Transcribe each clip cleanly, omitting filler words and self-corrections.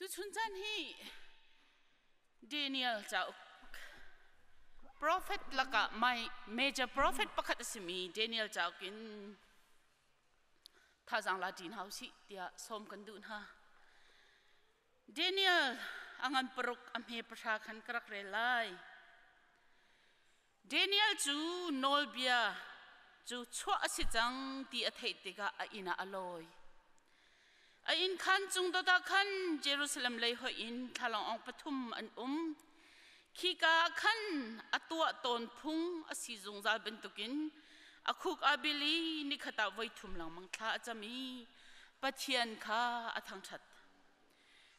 Tuchun caan hi Daniel cauk prophet lakah my major prophet pakhat a simi Daniel cauk in thazaang la ṭin hau sih tiah sawm kan duh hna. Daniel a ngan paruk a hme pahra khan ka rak rel lai. Daniel cu nawlbia cu chuah a si cang ti a theih tikah a inn ah a lawi. A inn khan cung dot ah khan Jerusalem lei hoih in thlalangawng pathum an um. Khika ah khan a tuah tawn phung a si zungzal bantukin a khuk aa bil i nikhat ah voi thum lengmang thla a cam i Pathian kha a thangṭhat.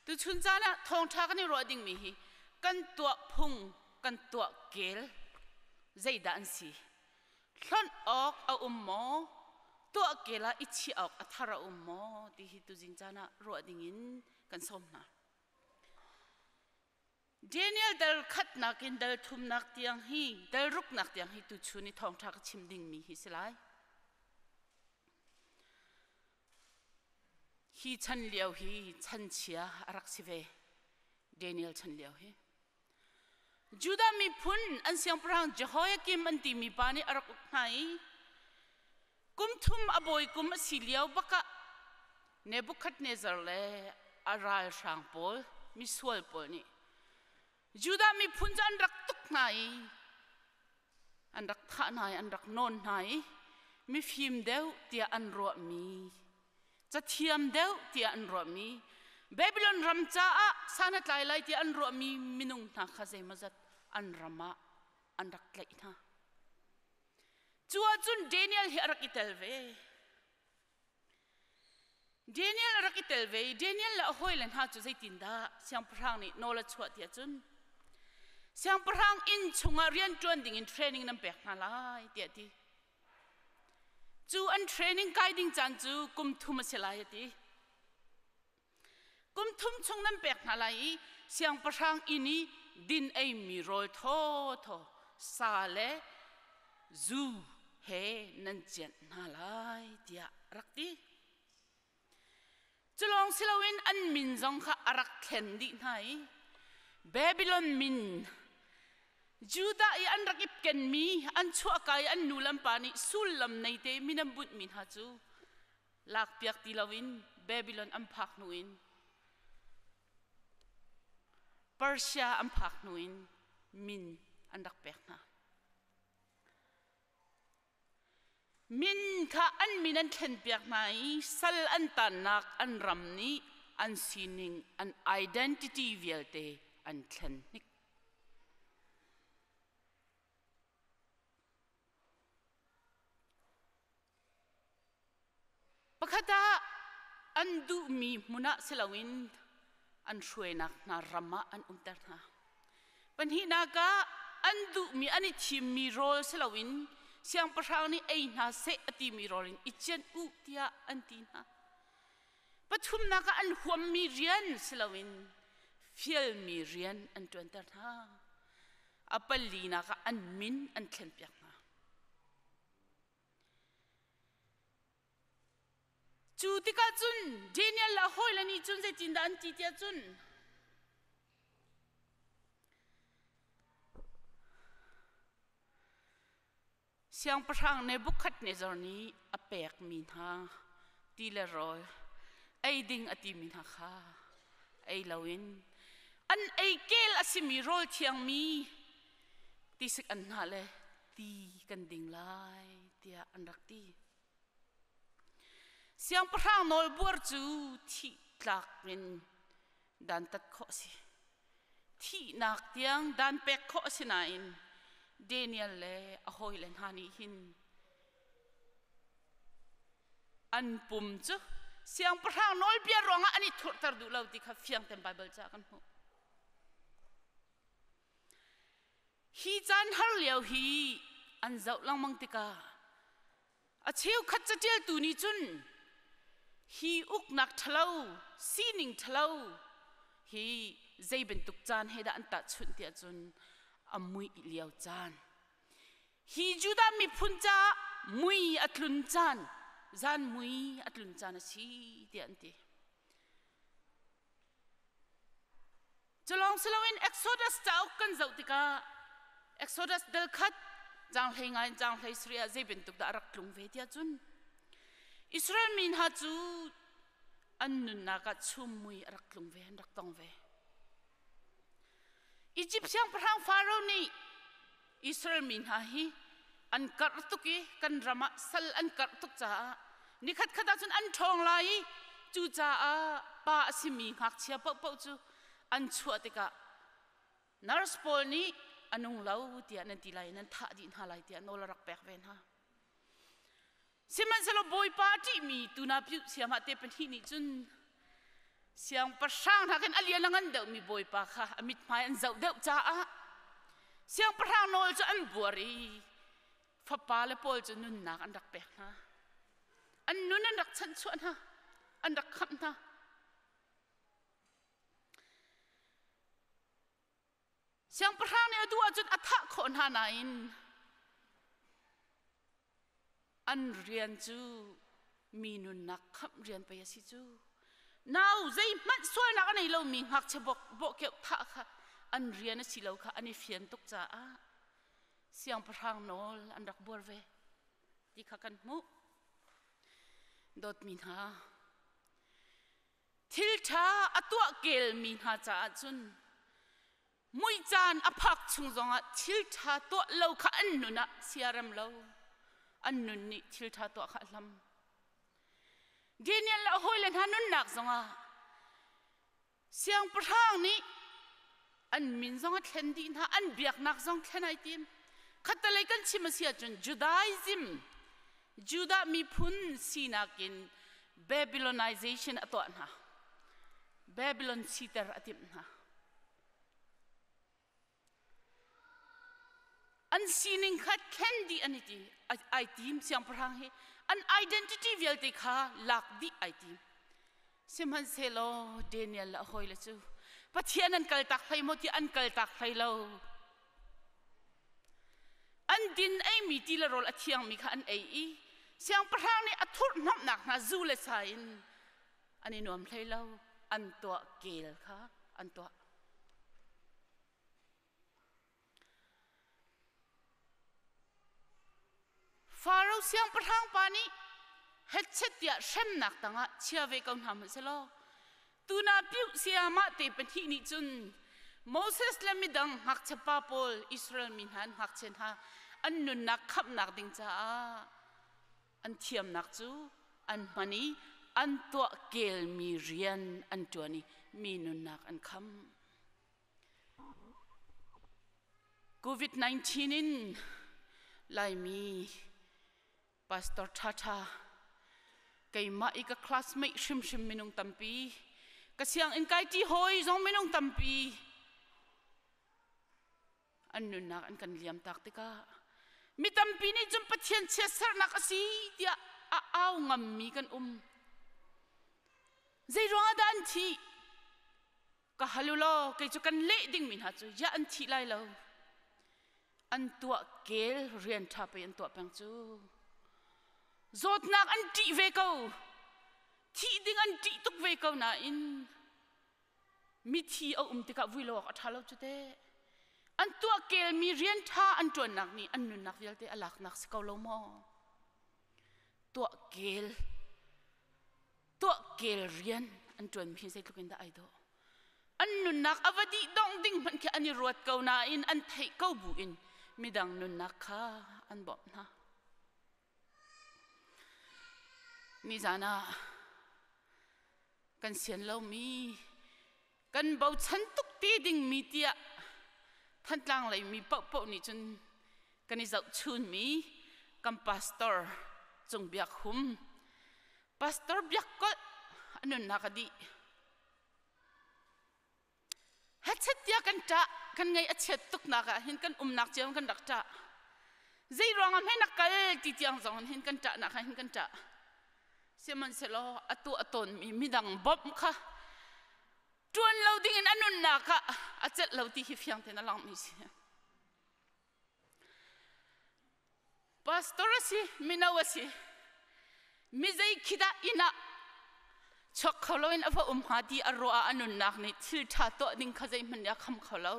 Tuchun caan ah thawngṭha kan i ruah dingmi hi kan tuah phung, kan tuah kel zeidah an si? Hlonh awk a um maw? Tuah kel ah i chiah awk a thar a um maw? Ti hi tuzing caan ah ruah dingin kan sawm hna. Daniel dal khatnak in dal thumnak tiang hi dal ruknak tiang hi tuchun i thawngṭha ka chim dingmi hi si lai. Hi chan lio hi chanchia a rak si ve. Daniel chan lio hi. Judah miphun an siangpahrang Jehoiakim an timi pa nih a rak uk hna i kum thum a bawi kum a si lio bakah Nebuchadnezzar le a ralhrang pawl misual pawl nih Judah miphun cu an rak tuk hna i an rak thah hna i an rak nawn hna i mifim deuh tiah an ruahmi cathiam deuh tiah an ruahmi Babylon ram caah san a tlai lai tiah an ruahmi minung hna kha zeimawzat an ram ah an rak tlaih hna. Cu ahcun Daniel hi a rak i tel ve. Daniel a rak i tel ve i Daniel le a hawile hna cu zeitindah siangpahrang nih nawl a chuah tiah cun siangpahrang inn chungah rian ṭuan dingin training nan pek hna lai tiah a ti. Cu an training kai ding caan cu kum thum a si lai a ti. Kum thum chung nan pek hna lai i siangpahrang inn i din eimi rawl thawthaw sa le zu he nan cianh hna lai tiah a rak ti. Cu lawng si loin an min zong kha a rak thlen dih hna i Babylon min Judah i an rak i kenmi an chuahka i an nu le an pa nih sullam nei te min an bunhmi hna cu lakpiak ti loin Babylon an phak hnu in Persia an phak hnu in min an rak pek hna. Min kha an min an thlenpiak hna i sal an tannak an ram nih an sining an identity vialte an thlen hnik. Pakhat ah an duhmi hmun ah si loin an hruainak hna ram ah an umter hna. Pahnihnak ah an duhmi an i thimmi rawl si loin siangpahrang nih ei hna seh a timi rawl in i cianh u tiah an ti hna. Pathumnak ah an huammi rian si loin fialmi rian an ṭuanter hna. A palinak ah an min an thlenpiak hna. Cu tikah cun Daniel le a hawile nih cun zeitindah an ti tiah cun Siangpahrang Nebuchadnezzar nih a pekmi hna ti le rawl ei ding a timi hna kha ei loin an ei kel a simi rawl thiangmi tisik an hna le ti kan ding lai tiah an rak ti. Siangpahrang nawlbuar cu thih tlak in dantat khawh a si. Thihnak tiang dan pek khawh a si nain Daniel le a hawile hna nih hin an pum cu siangpahrang nawlbia ruangah an i thurter duh lo ti kha fiang tein Baibal ca kan hmuh. Hi caan har lio hi an zoh lengmang tikah a cheukhat caṭialtu nih cun hi uknak ṭhalo sining ṭhalo hi zei bantuk caan he dah an tahchunh tiah cun a muih lio caan hi Judah miphun caah mui a tlun caan zan mui a tlun caan a si tiah an ti. Culawng siloin Exodus cauk kan zoh tikah Exodus dal khat caang hlei ngai in caang hlei sarih ah zei bantuk dah a rak tlung ve tiah cun Israel mi hna cu an nunnak ah chummui a rak tlung ve an rak tong ve. Egypt siangpahrang Faro nih Israel mi hna hi an karh tuk i kan ram ah sal an karh tuk caah nikhat khat ahcun an ṭhawng lai i cucaah pa a simi ngakchia paohpaoh cu an chuah tikah nurse pawl nih a nung lo tiah nan ti lai i nan thah dih hna lai tiah nawl a rak pek ve hna. Sihmanhsehlaw Bawipa a ṭihmi tuna piuh siamah te pahnih nih cun siangpahrang hna khin a lian a ngan deuhmi Bawipa kha a mithmai an zoh deuh caah siangpahrang nawl cu an buar i fapa le pawl cu nunnak an rak pek hna. An nun an rak chanhchuah hna, an rak khamh hna. Siangpahrang nih a duh ahcun a thah khawh hna nain an rian cu mi nunnak khamh rian pei a si cu. Nau zeihmanh sualnak a nei lomi ngakchia bawhkeuh thah kha an rian a si lo kha an i fian tuk caah siangpahrang nawl an rak buar ve ti kha kan hmuh. Dawtmi hna, Thil ṭha a tuah kelmi hna caah cun muih caan a phak chung zongah thil ṭha tuah lo kha an nun ah siarem lo. An nun nih thil ṭha tuah kha a hlam. Daniel le a hawile hna nunnak zongah siangpahrang nih an min zong a thlen dih hna, an biaknak zong thlen ai tim. Khattelei kan chim a si ahcun Judaism, Judah miphun sinak in Babylonization a tuah hna. Babylon siter a timh hna. An sining kha thlen dih an i ti ai tim siangpahrang hi an identity vialte kha lak dih ai tim. Sihmanhsehlaw Daniel le a hawile cu Pathian an kaltak hlei maw ti an kaltak hlei lo. An din eimi ti le rawl a thiangmi kha an ei i siangpahrang nih a thurhhnawmhnak hna zu le sa in an i nuam hlei lo. An tuah kel kha an tuah. Faro siangpahrang pa nih hetchet tiah hremnak tangah chia ve ko hna hmanh selaw tuna piuh sayamah te pahnih nih cun Moses le midang ngakchia pa pawl Israel mi hna an ngakchia hna an nunnak khamhnak ding caah an thiamnak cu an hman i an tuah kelmi rian an ṭuan i mi nunnak an khamh. COVID-19 in Laimi pastor ṭhaṭha keimah i ka classmate hrimhrim minung tampi ka sianginn kai ṭi hawi zong minung tampi an nunnak an kan liam tak tikah mi tampi nih cun Pathian chiatsernak a si tiah a au ngammi kan um. Zei ruangah dah an thih? Ka hal u law kei cu kan leh dingmi hna cu ya an thih lai lo. An tuah kel rian ṭha pei an tuah peng cu. Zawtnak an ṭih ve ko. Thih ding an ṭih tuk ve ko nain mithi a um tikah vui lo awk a ṭha lo cu teh. An tuah kelmi rian ṭha an ṭuannak nih an nunnak vialte a laknak si ko lo maw? Tuah kel tuah kel rian an ṭuanmi hi zeitluk in dah ai dawh. An nunnak a va dih dongh ding hmanh khi an i ruat ko nain an theih ko bu in midang nunnak kha an bawmh hna. Nizan ah kan sian lomi kan bochan tuk te dingmi tiah Thantlang lei mi paohpaoh nih cun kan i zohchunmi kan pastor Cung Biak Hum pastor Biak Kolh a nunnak a dih. Hechet tiah kan ṭah kan ngaih a chiat tuknak ah hin kan umnak cio kan rak ṭah. Zei ruangah hme na kal ti tiang zong hin kan ṭahnak ah hin kan ṭah. Sihmanhsehlaw a tuah a tawnmi midang bawmh kha ṭuan lo dingin a nunnak ah a celh lo ti hi fiang tein a langmi si. Pastor a si, mino a si. Mi zei khi dah inn ah Chuak kho loin a va um hnga ti a ruah ah a nunnak nih thil ṭha tuah ding kha zeihmanh nih a kham kho lo.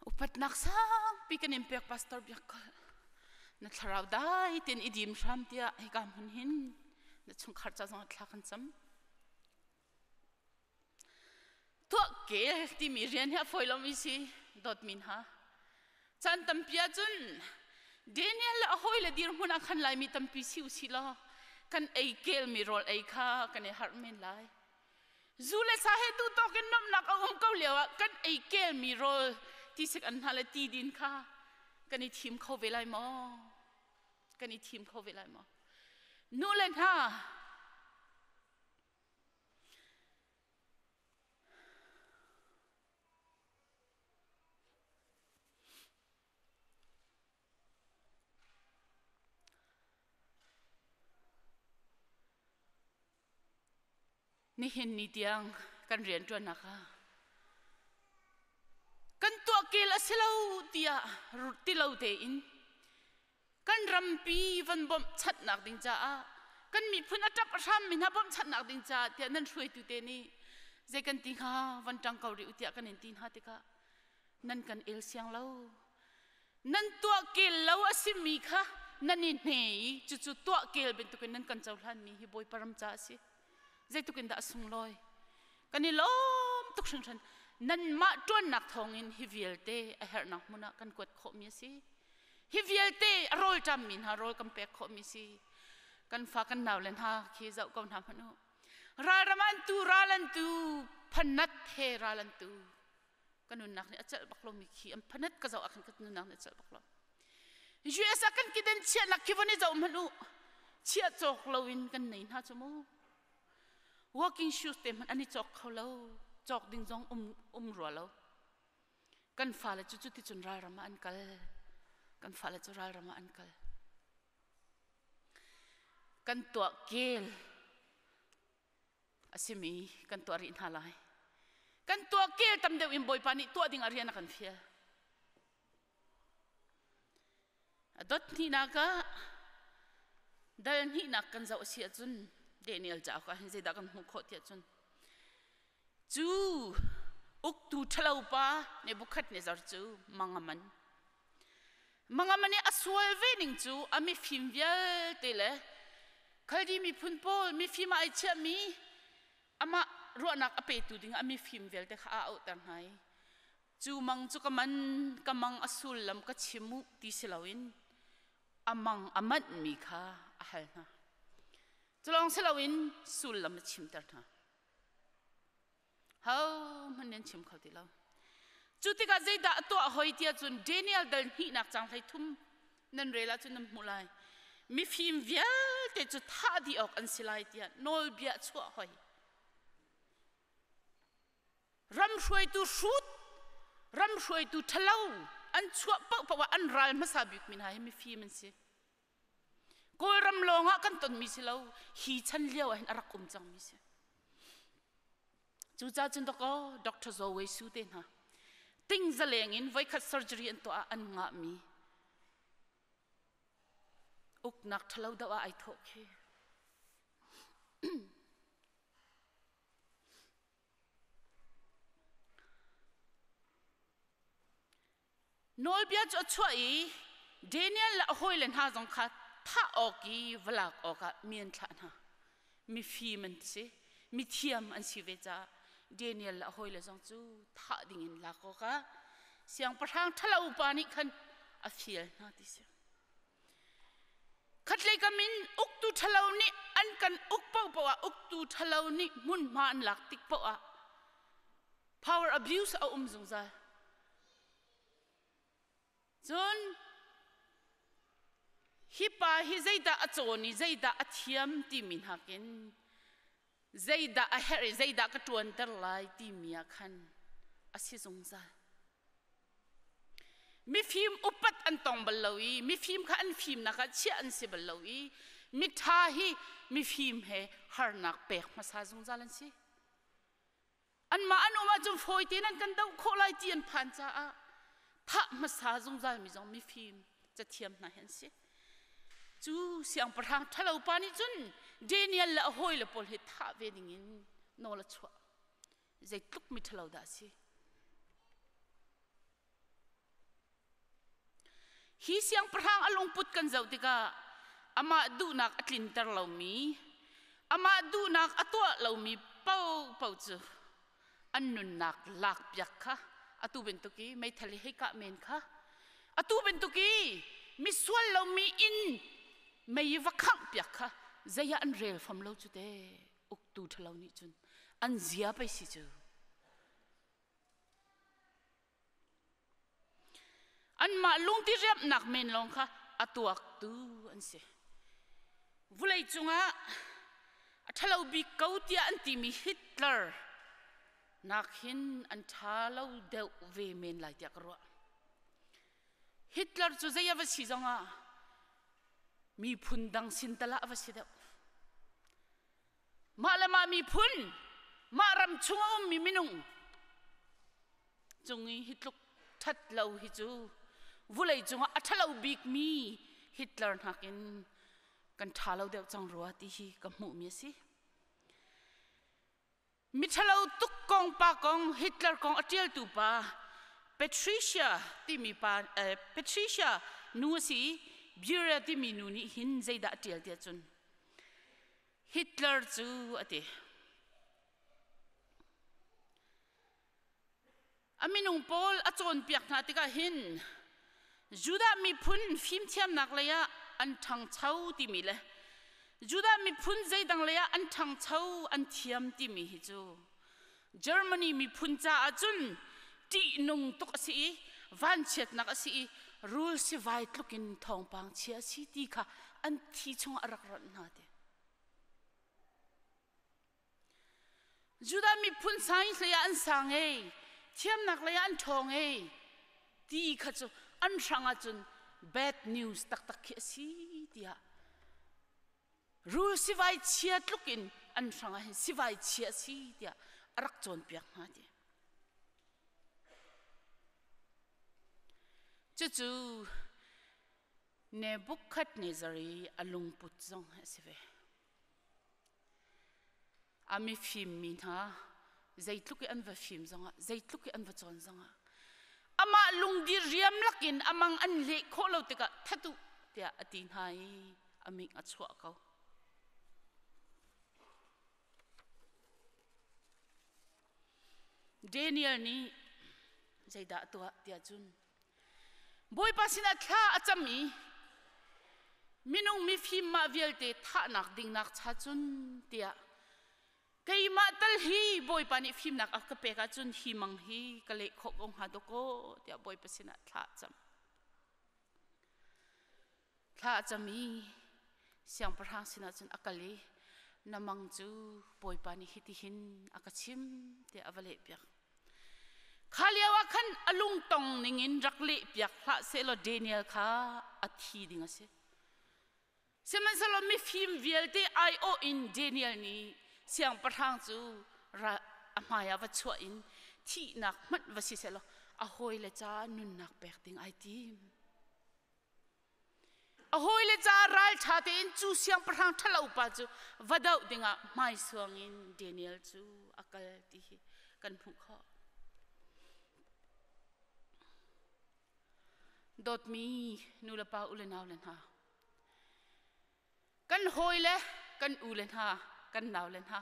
Upatnak sangpi kan in pek Pastor Biak Kal. Na thlarau dai tein i dim hram tiah hika hmun hin na chungkhar ca zong thla kan cam. Tuah kel timi rian hi a fawi lomi si dawtmi hna. Caan tampi ahcun Daniel le a hawile dirhmun ah khan Laimi tampi si usih law kan ei kelmi rawl ei kha kan i harh men lai. Zu le sa he tu tawk in nuamhnak a um ko lio ah kan ei kelmi rawl tisik an hna le ti din kha kan i thim kho ve lai maw? Kan i thim kho ve lai maw? Nu le hna Nihin ni tiang kan rianṭuannak ah kan tuah kel a si lo tiah ti lo tein kan rampi van bawmhchanhnak ding caah kan miphun a ṭap a hrammi hna bawmhchanhnak ding caah tiah nan hruaitu te nih zei kan ti hnga van ṭang ko rih u tiah kan in ti hna tikah nan kan el siang lo. Nan tuah kel lo a simi kha nan i hne i cucu tuah kel bantukin nan kan cohlanmi hi Bawipa ram ca a si. Zeitluk in dah a sunglawi. Kan i lawm tuk hringhran. Nanmah ṭuannak thawngin hi vialte a herhnak hmun ah kan kuat khawhmi a si. Hi vialte a rawl ṭammi hna rawl kan pek khawhmi a si. Kan fa kan naule hna khi zoh ko hna hmanh u. Ralram an tu, ral an tu, phanat he ral an tu. Ka nunnak nih a celh bak lomi khi an phanat ka zoh ah khan ka nunnak nih a celh bak lo. US ah kan kiden chiahnak khi von i zoh hmanh u. Chiah cawk loin kan nei hna cu mu. Walking shoes te hmanh an i cawk kho lo. Cawk ding zong um, um rua lo. Kan fale cu cuticun ralram ah an kal. Kan fale cu ralram ah an kal. Kan tuah kel a simi kan tuah rih hna lai. Kan tuah kel tam deuh in Bawipa nih tuah ding a rian a kan fial. A dot hnihnak ah dal hnihnak kan zoh a si ahcun Daniel cauk ah hin zeidah kan hmuh khawh tiah cun cu uktu ṭhalo pa Nebuchadnezzar cu mang a man. Mang a man i a sual ve ning cu a mifim vialte le Khaldi miphun pawl mifim ah ai chiahmi amah ruahnak a petu ding a mifim vialte kha a auhter hna i Cu mang cu ka man, ka mang a sullam ka chim u ti si loin a mang a manhmi kha a hal hna. Cu lawng si loin sullam a chimter hna. Hohmanh nan chim kho ti lo. Cu tikah zeidah a tuah hoi tiah cun Daniel dal hnihnak cang 13 nan rel ahcun nan hmuh lai. Mifim vialte cu thah dih awk an si lai tiah nawlbia a chuah hoi. Ram hruaitu hrut, ram hruaitu ṭhalo an chuah paohpaoh ah an ral hmasa bikmi hna hi mifim an si. Kawlram lawng ah kan tonmi si lo, hi chan lio ah hin a rak um cangmi si. Cucaah cun dakaw Dr. Zaw Wei Su te hna ting zaleng in voikhat surgery an tuah ah an ngahmi uknak ṭhalo doh ah ai thawh khi. Nawlbia cu a chuah i Daniel le a hawile hna zong kha thah awk i va lak awkah mi an thlah hna. Mifim an si, mithiam an si ve caah Daniel le a hawile zong cu thah dingin lak awkah siangpahrang ṭhalo pa nih khan a fial hna ti si. Khatlei kam in uktu ṭhalo nih an kan uk paohpaoh ah uktu ṭhalo nih hmunhma an lak tik paoh ah power abuse a um zungzal. Cun hi pa hi zeidah a cawn i zeidah a thiam timi nakin zeidah a herh i zeidah ka ṭuanter lai timi ah khan a si zungzal. Mifim upat an tong bal lo i mifim kha an fimnak ah chiah an si bal lo i miṭha hi mifim he harnak pek hmasa zungzal an si. Anmah an um ahcun fawi tein an kan doh khawh lai ti an phan caah thah hmasa zungzal mi zong mifim cathiam hna hi an si. Cu siangpahrang ṭhalo pa nih cun Daniel le a hawile pawl hi thah ve dingin nawl a chuah. Zeitluk mi ṭhalo dah a si. Hi siangpahrang a lungput kan zoh tikah amah duhnak a tlinter lomi, amah duhnak a tuah lomi paohpaoh cu an nunnak lakpiak kha atu bantuk i meithal i hei kah men kha atu bantuk i misual lomi inn mei va khangh piak kha zei ah an rel fam lo cu te uktu ṭhalo nih cun an zia pei si cu. Anmah lungti riamhnak men lawng kha a tuaktu an si. Vulei cungah a ṭhalo bik ko tiah an timi Hitler nak hin an ṭha lo deuh ve men lai tiah ka ruah. Hitler cu zei a va si zongah miphun dang sin tal ah a va si deuh. Mah le mah miphun, mah ram chung a ummi minung cung i hi tluk ṭhat lo hi cu vulei cungah a ṭhalo bikmi Hitler nakin kan ṭha lo deuh cang rua ti hi ka hmuhmi a si. Miṭhalo tuk kong pa kong Hitler kong a ṭialtu pa Patricia timi pa Patricia nu a si i Bureau timi nu nih hin zeidah a ṭial tiah cun Hitler cu a ti. A minung pawl a cawnpiak hna tikah hin Judah miphun fimthiamnak lei ah an ṭhangcho timi le Judah miphun zeidang lei ah an ṭhangcho an thiam timi hi cu Germany miphun caah cun ṭihnung tuk a si i vanchiatnak a si i rul sivai tluk in thawngpang chia a si ti kha an thi chungah a rak ronh hna ti. Judah miphun science lei ah an sang ei, thiamnak lei ah an ṭhawng ei ti kha cu an hrang ahcun bad news taktak khi a si tiah rul sivai chia tluk in an hrang ah hin sivai chia a si tiah a rak cawnpiak hna ti. Cucu Nebuchadnezzar i a lungput zong a si ve. A mifim mi hna zeitluk i an va fim zongah zeitluk i an va cawn zongah amah lungdi riam lakin amang an leh khawh lo tikah that u tiah a ti hna i a ming a chuah ko. Daniel nih zeidah a tuah tiah cun Bawipa sinah thla a cam i minung mifim mah vialte thahnak dingnak cha cun tiah keimah tal hi Bawipa nih fimnak a ka pek ahcun hi mang hi ka leh khawh ko hnga dawkaw tiah Bawipa sinah thla a cam. Thla a cam i siangpahrang sinah cun a kal i na mang cu Bawipa nih hitihin a ka chim tiah a va lehpiak. Kha lio ah khan a lungtong ningin rak lehpiak hlah sehlaw Daniel kha a thi ding a si. Sihmanhsehlaw mifim vialte aiawh in Daniel nih siangpahrang cu a hmaiah va chuah in thihnak hmanh va si sehlaw a hawile caah nunnak pek ding ai tim. A hawile caah ralṭha tein cu siangpahrang ṭhalo pa cu va doh dingah hmaisuang in Daniel cu a kal ti hi kan hmuh khawh. Dawtmi nulepa u le nau le hna, kan hawile kan u le hna, kan nau le hna,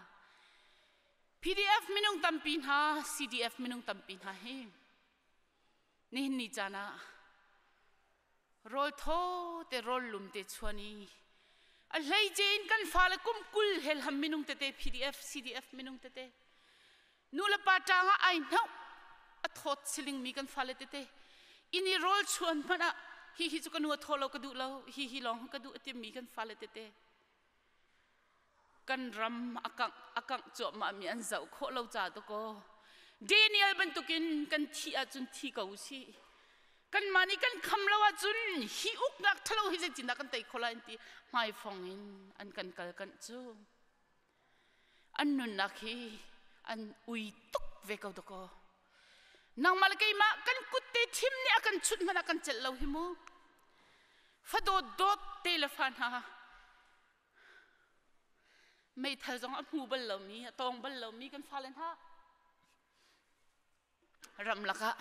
PDF minung tampi hna, CDF minung tampi hna hi nihin ni caan ah rawl thaw te rawl lum te chuan i a hleice in kan fale kum 20 helham minung tete PDF CDF minung tete nu le pa ṭang ah ai hnoh a thawt siling mi kan fale tete in i rawl chuan hmanh ah hi hi cu ka nu a thaw lo ka duh lo hi hi lawng ka duh a timi kan fale tete kan ram a kangh a kangh cuahmah mi an zoh khawh lo ca to ko Daniel bantukin kan thih ahcun thi ko usih kanmah nih kan kham lo ahcun hi uknak ṭhalo hi zeitindah kan tei kho lai an ti hmaifong in an kan kal kanh cu an nunnak hi an ui tuk ve ko dakaw nangmah le keimah kan kut te thim nih a kan chut hmanh ah kan celh lo hi mu. Fadawt dawt te le fa hna meithal zong a hmu bal lomi a tawng bal lomi kan fale hna ramlak ah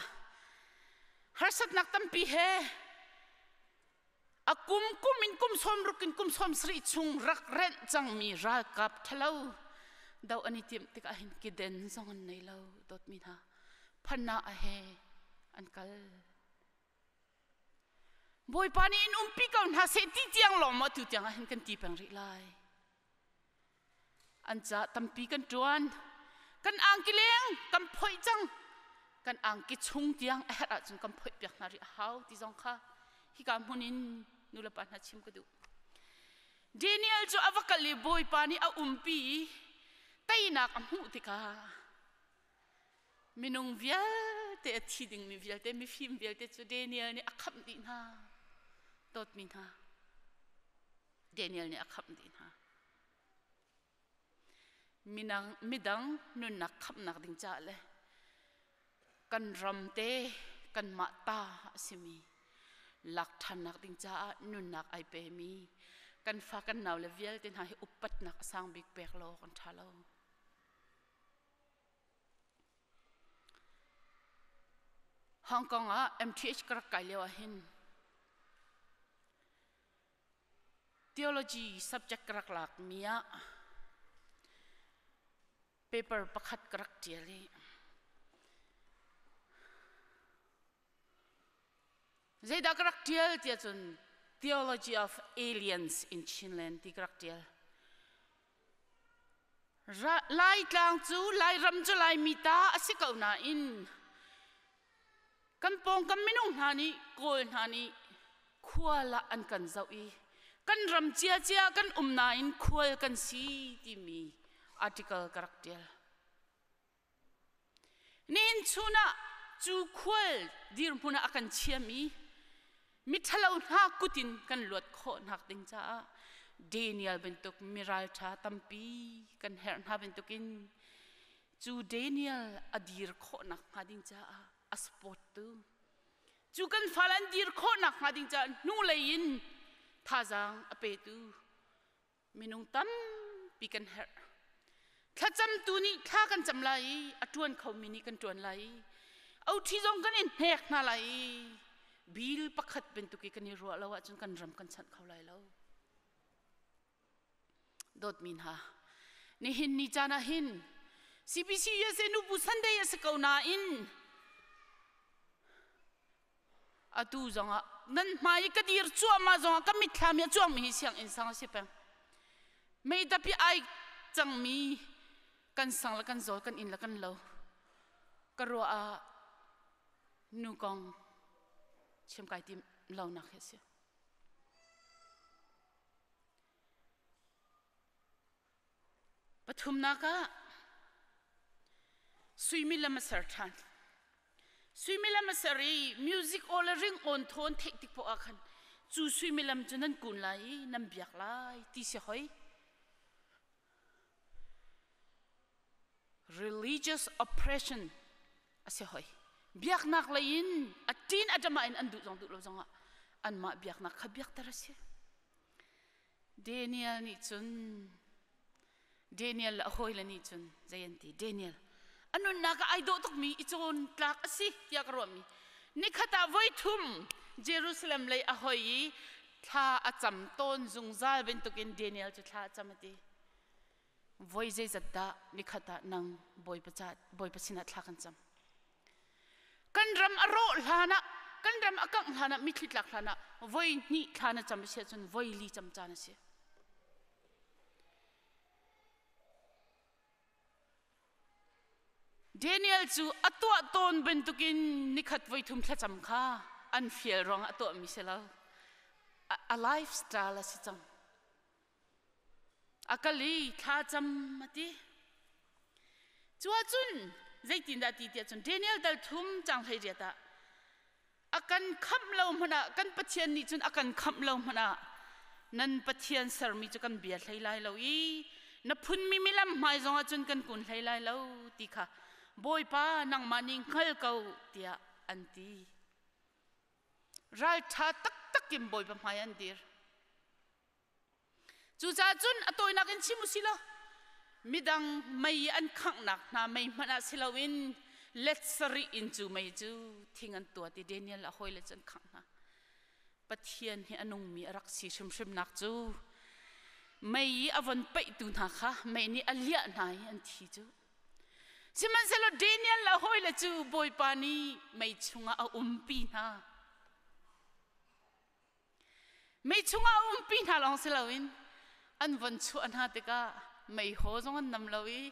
harsatnak tampi he a kum kum in kum 60 in kum 70 chung rak renh cangmi ralkap ṭhalo do an i timh tikah hin kiden zong an nei lo dawtmi hna phanna a he an kal. Bawipa nih in umpi ko hna seh ti tiang lawng maw tu tiang ah hin kan ti peng rih lai. An ca tampi kan ṭuan. Kan angki leng kan phoih cang. Kan angki chung tiang a herh ahcun kan phoih piak hna rih a hau ti zong kha hika hmun in nulepa hna chim ka duh. Daniel cu a va kal i Bawipa nih a umpi i teinak a hmuh tikah Minung vialte a thi dingmi vialte mifim vialte cu Daniel nih a khamh dih hna. Dawtmi hna. Daniel nih a khamh dih hna. Minang, midang nunnak khamhnak ding caah le kan ram te kanmah ta a simi lak ṭhannak ding caah nunnak ai pemi kan fa kan nau le vialte hna hi upatnak a sang bik pek lo kan ṭha lo. Hong Kong ah MTH ka rak kai lio ahhin theology subject ka rak lak mi ah paper pakhat ka rak ṭial i zeidah ka rak ṭial tiah cun theology of aliens in Chinland ti ka rak ṭial. Laitlang cu Lairam cu Laimi ta a si ko nain kan pawngkam minung hna nih Kawl hna nih khual ah an kan zoh i kan ram ciacia kan um nain khual kan si timi article ka rak ṭial. Nihin chun ah cu khual dirhmun ah a kan chiami miṭhalo hna kut in kan luat khawh nak ding caah Daniel bantuk miralṭha tampi kan herh hna bantukin cu Daniel a dir khawh nak hnga ding caah a support tu cu kan fale an dir khawh nak hnga ding caah hnulei in thazaang a petu Minung tampi kan herh. Thlacamtu nih thla kan cam lai i a ṭuan khomi nih kan ṭuan lai i oṭhi zong kan in hnek hna lai i bil pakhat bantuk i kan i ruah lo ahcun kan ram kan chanh kho lai lo. Dawtmi hna, nihin ni caan ah hin CBC USA nubu Sunday a si ko nain Atu zongah nan hmai i ka dir cuahmah zongah ka mitthlam i a cuangmi hi sianginn sang a si peng. Meidap i ai cangmi kan sang le kan zawl kan inn le kan lo. Ka ruah ah nu kong chim kai tim lonak hi a si. Pathumnak ah suimilam a ser ṭhan. Suimilam a ser i music aw le ringawn thawn theih tik poah ah khan cu suimilam cu nan kun lai i nan biak lai ti si hoi. Religious oppression a si hoi. Biaknak lei in a ṭin a ṭamah in an duh zong duh lo zongah anmah biaknak kha biakter a si. Daniel nih cun Daniel le a hawile nih cun zei an ti Daniel a nunnak ah ai dawh tukmi i cawn tlak a si tiah ka ruahmi nikhat ah voi thum Jerusalem lei a hoi i thla a cam tawn zungzal bantukin Daniel cu thla a cam a ti voi zeizat dah nikhat ah nang Bawipa ca Bawipa sinah thla kan cam Kan ram a rawh hlanah, kan ram a kangh hlanah, mitthli tlak hlanah voi hnih thla na cam a si ahcun voi li cam caan a si. Daniel cu a tuah tawn bantukin nikhat voi thum thlacam kha an fial ruangah a tuahmi si lo. A lifestyle a si cang. A kal i thlacam a ti. Cu ahcun zeitindah ti tiah cun Daniel dal thum cang 18 ah a kan khamh lo hmanh ah kan Pathian nih cun a kan khamh lo hmanh ah nan Pathian sermi cu kan bia hlei lai lo i na phunmi milam hmai zongah cun kan kun hlei lai lo ti kha Bawipa nangmah nih hngal ko tiah an ti. Ralṭha taktak. taktak in Bawipa hmai an dir. Cucaah cun a tawinak in chim u si law midang mei an khanghnak hna mei hmanh ah si loin let sarih in cu mei cu thing an tuat i Daniel a hawile cu an khangh hna. Pathian hi a nungmi a rak si hrimhrimnak cu mei i a von peihtu hna kha mei nih a liah hna i an thi cu. Sihmanhsehlaw Daniel a hawile cu Bawipa nih mei chungah a umpi hna. Mei chungah a umpi hna lawng si loin an von chuah hna tikah meihaw zong an nam lo i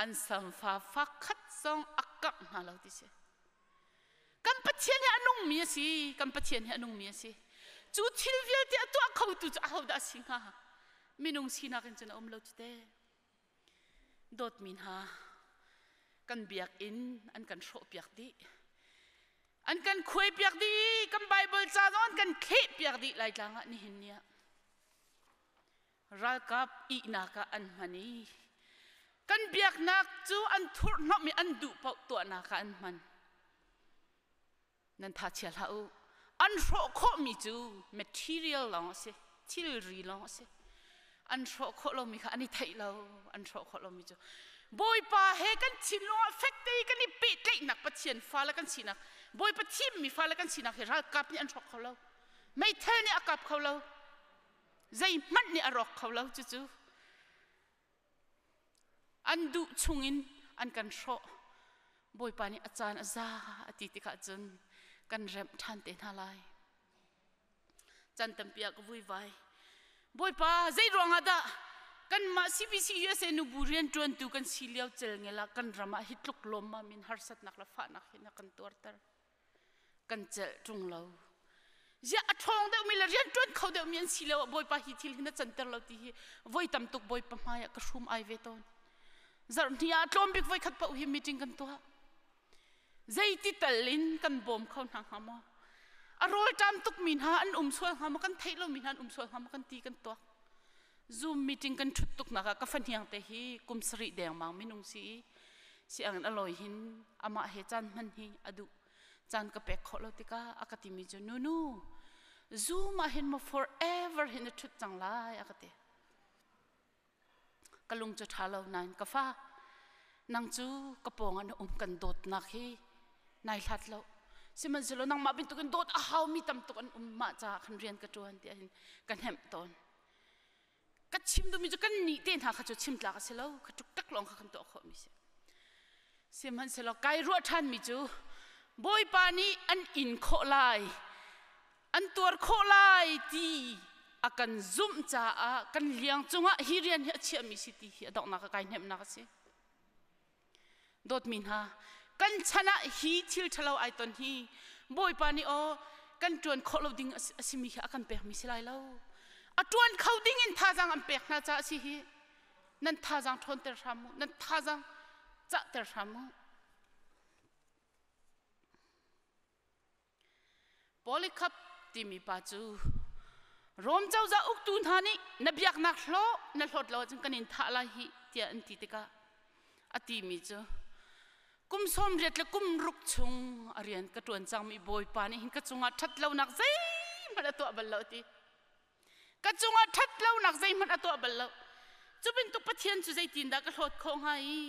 an samfa fakhat zong a kangh hna lo ti si. Kan Pathian hi a nungmi a si. Kan Pathian hi a nungmi a si. Cu thil vialte a tuah khotu cu ahodah a si hnga? Minung sinak in cun a um lo cu te. Dawtmi hna, kan biakinn an kan hrawhpiak dih. An kan khuaipiak dih, kan Bible ca zong an kan thlehpiak dih Laitlang ah nihin ni ah. Ralkap ihnak ah an hman i kan biaknak cu an thurhhnawmh i an duh paoh tuahnak ah an hman. Nan tha chia hlah u. An hrawh khawhmi cu material lawng a si, thilri lawng a si. An hrawh khawh lomi kha an i theih lo, an hrawh khawh lomi cu. Bawipa he kan thinlung ah fek te kan i pehtlaihnak Pathian fale kan sinak, Bawipa thimmi fale kan sinak hi ralkap nih an hrawk kho lo. Meithal nih a kap kho lo. Zeihmanh nih a rawk kho lo cucu. An duh chungin an kan hrawh. Bawipa nih a caan a za a ti tikah cun kan remh ṭhan te hna lai. Can tampi ah ka vuivai. Bawipa, zei ruangah dah kanmah CBC USA nubu rianṭuantu kan si lio celngel ah kan ram ah hi tluk lawmmam in harsatnak le fahnak hi na kan tuarter. Kan celh ṭung lo. Ziah a ṭhawng deuhmi le rianṭuan kho deuhmi an si lio ah Bawipa hi thil hi na canter lo ti hi voi tam tuk Bawipa hmai ah ka hrum ai ve tawn. Zarh hnih ah tlawm bik voi khat paoh hi meeting kan tuah. Zeiti tal in kan bawm kho hna hnga maw? A rawlṭam tukmi hna an um sual hnga maw? Kan theih lomi hna an um sual hnga maw? Kan ti kan tuak. Zoom meeting kan ṭhut tuknak ah ka fahniang te hi kum sarih dengmang minung si i sianginn a lawi hin amah he caan hman hi a duh. Caan ka pek khawh lo tikah a ka timi cu nunu Zoom ah hin maw forever hin na ṭhut cang lai a ka ti. Ka lung cu ṭha lo nain ka fa nang cu ka pawng ah na um kan dawtnak hi nai hlat lo sihmanhsehlaw nangmah bantukin dawt a haumi tam tuk an um mah caah khan rian ka ṭuan tiah hin ka hnemh tawn ka chim duhmi cu kan nih te hna kha cu chim tlak a si lo kha ṭukṭak lawng kha kan tuah khawhmi si sihmanhsehlaw kai ruah ṭhanmi cu Bawipa nih an in khawh lai an tuar khawh lai ti a kan zumh caah kan liang cungah hi rian hi a chiahmi si ti hi a donghnak a kai hnemhnak a si. Dawtmi hna, kan chan ah hi thil ṭhalo ai ton hi Bawipa nih aw kan ṭuan khawh lo ding a simi hi a kan pekmi si lai lo. A ṭuan kho ding in thazaang an pek hna caah a si hi. Nan thazaang ṭhawnter hram u, nan thazaang cahter hram u. Polycarp timi pa cu Rom cozah uktu hna nih na biaknak hlawh na hlawt lo ahcun kan in thah lai hih tiah an ti tikah a timi cu kum 80 le kum ruk chung a rian ka ṭuan cangmi Bawipa nih hin ka cungah ṭhat lonak zeihmanh a tuah bal lo a ti. Ka cungah ṭhat lonak zeihmanh a tuah bal lo. Cu bantuk Pathian cu zeitindah ka hlawt khawh hnga i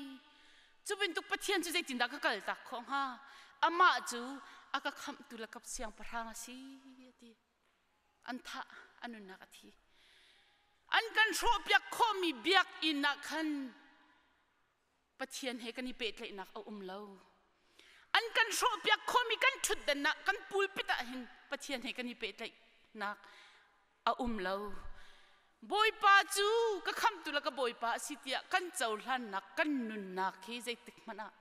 cu bantuk Pathian cu zeitindah ka kaltak khawh hnga? Amah cu a ka khamhtu le ka siangpahrang a si a ti. An thah, a nunnak a thi. An kan hrawhpiak khawhmi biakinn ah khan Pathian he kan i pehtlaihnak a um lo. An kan hrawhpiak khawhmi kan ṭhutdan ah kan pulpit ah hin Pathian he kan i pehtlaihnak a um lo. Bawipa cu ka khamtu le ka Bawipa a si tiah kan cohlannak kan nunnak hi zeitik hmanh ah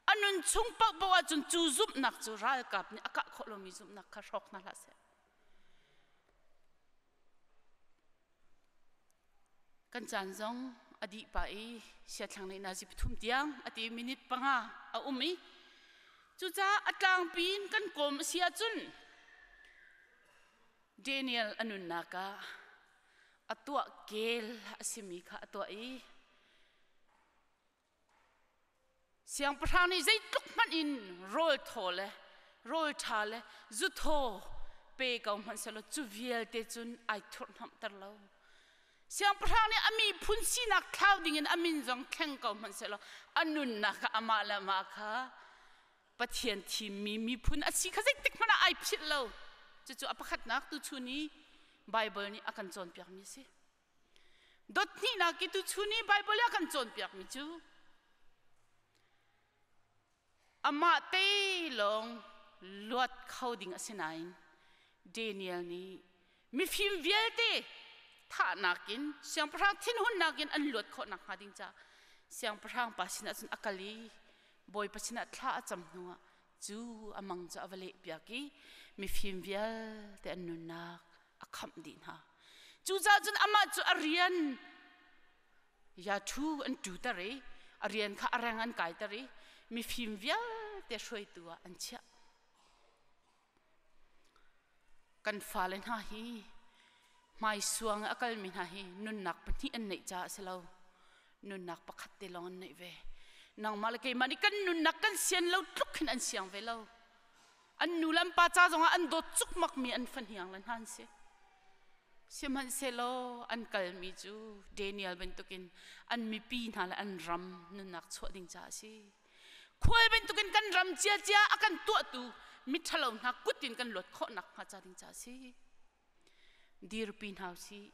a nun chung paohpaoh ahcun cu zumhnak cu ralkap nih a kah khawh lomi zumhnak kha hrawk hna hlah seh. Kan caan zong a dih pah i siathlang nih nazi pathum tiang a ti minute panga a um i cucaah a tlangpi in kan kawm a si ahcun Daniel a nunnak ah a tuah kel a simi kha a tuah i Siangpahrang nih zeitluk hmanh in rawl thaw le rawl ṭha le zu thaw Pe ko hmanh selaw cu vialte cun ai thurhhnawmhter lo. Siangpahrang nih a miphun sinak thlau dingin a min zong thleng ko hmanh sehlaw a nunnak ah amah le amah kha Pathian thimmi miphun a si kha zeitik hmanh ah ai philh lo. Cucu a pakhatnak tuchun i Baibal nih a kan cawnpiakmi a si. Dot hnihnak i tuchun i Baibal nih a kan cawnpiakmi cu Amah te lawng luat kho ding a si nain Daniel nih mifim vialte thahnak in siangpahrang thinhunnak in an luat khawh nakhnga ding caah siangpahrang pa sinah cun a kal i Bawipa sinah thla a cam hnuah cu a mang cu a va lehpiak i mifim vialte an nunnak a khamh dih hna. Cucaah cun amah cu a rian Ya ṭhu an ṭuter i a rian kha a reng an kaiter i mifim vialte hruaitu ah an chiah. Kan fale hna hi hmaisuang a kalmi hna hi nunnak pahnih an neih caah a si lo. Nunnak pakhat te lawng an neih ve. Nangmah le keimah nih kan nunnak kan sian lo tluk hin an siang ve lo. An nu le an pa ca zongah an dawt cukmakmi an fahniang le hna an si. Sihmanhsehlaw an kalmi cu Daniel bantukin an mipi hna le an ram nunnak chuah ding caah a si. Khual bantukin kan ram ciacia a kan tuahtu miṭhalo hna kut in kan luat khawh nakhnga ca ding caah a si. Dirpi hna usih,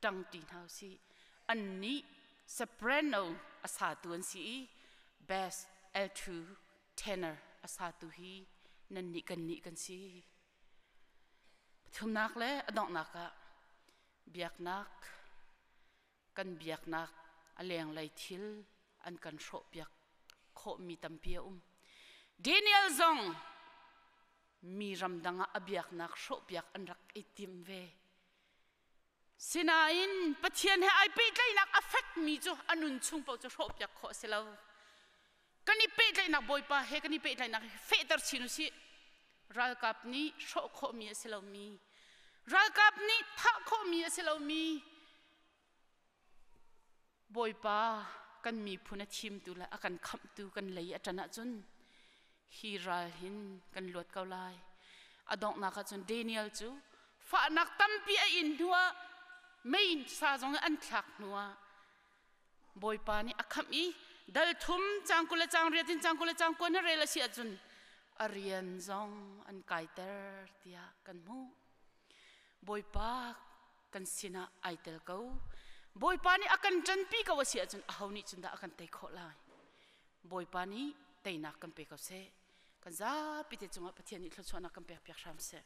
ṭangṭi hna usih. Annih soprano a satu an si i bass, alto, tenor a satu hi nannih kannih kan si. Pathumnak le a donghnak ah biaknak kan biaknak a lenglei thil an kan hrawhpiak khawhmi tampi a um. Daniel zong mi ramdang ah a biaknak hrawhpiak an rak i tim ve. Sinain Pathian he ai pehtlaihnak a fekmi cu a nun chung paoh cu hrawhpiak khawh a si lo. Kan i pehtlaihnak Bawipa he kan i pehtlaihnak hi fehter chin usih. Ralkap nih hrawh khawhmi a si lomi, ralkap nih thah khawhmi a si lomi, Bawipa kan miphun a thimtu le a kan khamhtu kan lei a ṭan ahcun hi ral hin kan luat ko lai. A donghnak ahcun Daniel cu fahnak tampi a in hnuah mei sa zong an thlak hnuah Bawipa nih a khamh i dal thum cang 20 le cang riat in cang 20 le cang 9 na rel a si ahcun a rian zong an kaiter tiah kan hmuh. Bawipa kan sinah ai tel ko. Bawipa nih a kan ṭanpi ko a si ahcun aho nih cun dah a kan tei khawh lai? Bawipa nih teinak kan pe ko seh. Kan zapi te cungah Pathian nih thluachuahnak kan pek piak hram seh.